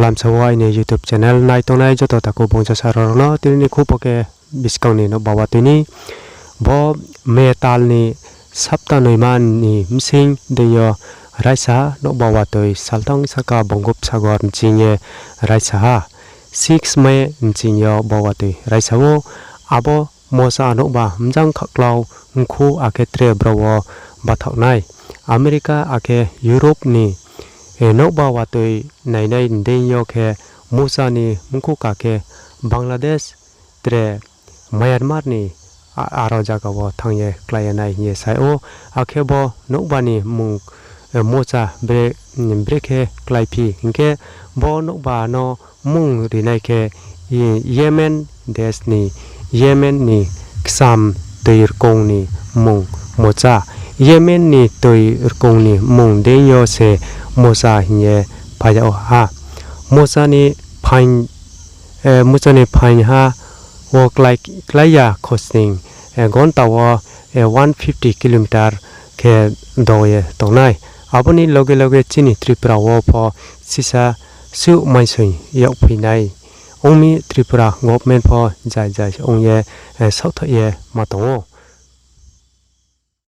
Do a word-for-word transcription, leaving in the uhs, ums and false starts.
Lamsa wo aini YouTube channel nai tongnai joto takhu bongchasa rao no tini ni khupo khe buskang ni nouhba watoi ni. Bo May tal ni sapta noima ni bsing deing yo raisa ha nouhba watoi saltang saka Bongopsagor nching ye raisa ha. Six May nching yo bo watoi raisa ou. Abo mosa nouhba mjang khaklau mkhu akhe tre brao wo bathaoh nai. America akhe Europe ni nouhba watoi nainai deing yo khe mosa ni mkhu ka khe Bangladesh tre Myanmar ni aro zaga wo thanng ye klái ye nai hing ye sai ou. Akhe bo nouhba ni mmung mosa brekhe kláiphi hing khe, bo nouhba no mmung rinai khe Yemen des ni, Yemen ni kcham toi rkong ni mmung mosa. Yemen ni toi rkong ni mmung deing yo se mosa hing ye phai yag ha. Mosa ni phaing, mosa ni phaing ha wo klái ya khosning gonta wo one fifty kilometer khe do ye tongnai. Abo ni loge loge chini Tripura wo pho sisa suh mainsoing yagphi nai ong mi Tripura government pho jai jai ong ye saohthaih ye ma tong ou.